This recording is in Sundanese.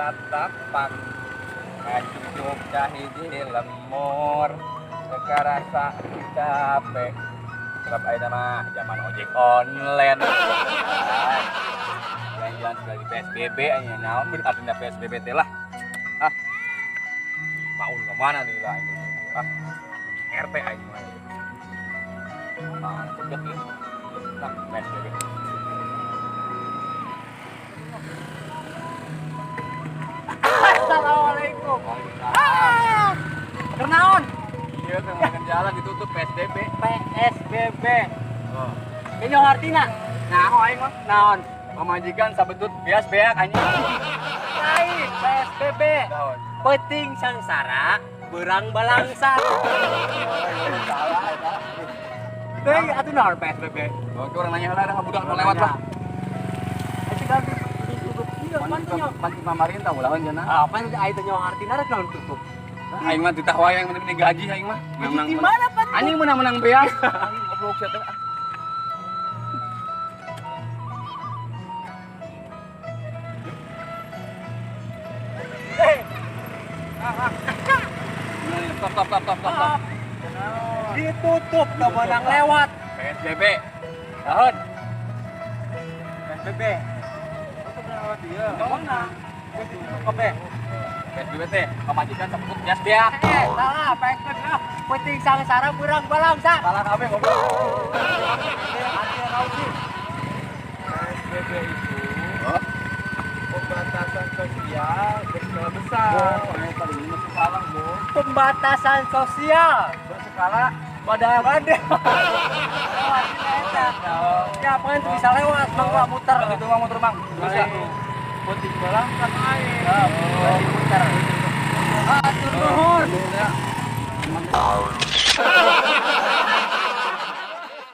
Tatapak ngacucuk kahiji lembur, teu karasa capek. Sebab ayeuna mah zaman ojek online. Jalan-jalan sekali PSBB aja, naon artinya PSBB teh lah. Ah. Mau ke mana nih lah ini? Ah. RT aing mah. Mana cegek ya? Nah, PSBB. Assalamualaikum. Ah, Kenaon? Iya, tengah jalan ditutup PSBB. PSBB. Oh. Ini artina. Nah, oh aing mah. Naon? Pamajikan sabetut beas beak anjing. Lain PSBB. Naon? Peuting sangsara, beurang balangsa. Salah eta. Deui atuh naon PSBB? Oke, orang nanya heula ada budak mau lewat lah. Itu kan ditutup ieu pan teh nya. Pan pemerintah ulah cenah. Ah, pan aya teh nyawa artina rek naon tutup. Aing mah ditah wae yang penting gaji aing mah. Menang di mana pan? Anjing menang-menang beas. Anjing goblok sia teh. Stop stop stop stop stop. Ditutup teu meunang lewat. PSBB. Tahun. PSBB. Mana? Ditutup kabeh. PSBB teh pamajikan sabetut beas beak. Eh, salah PSBB. Ah, peuting sangsara beurang balangsa. Salah kabeh goblok. PSBB itu pembatasan sosial berskala besar. Oh, tadi ini masih salah, Bu. Pembatasan sosial Berskala badan. Badan. Ya, pan bisa lewat, Bang, gua muter. Itu mah muter, Bang. Bisa. Peuting balangsa aing. Berarti muter. Ah, nuhun. Ya.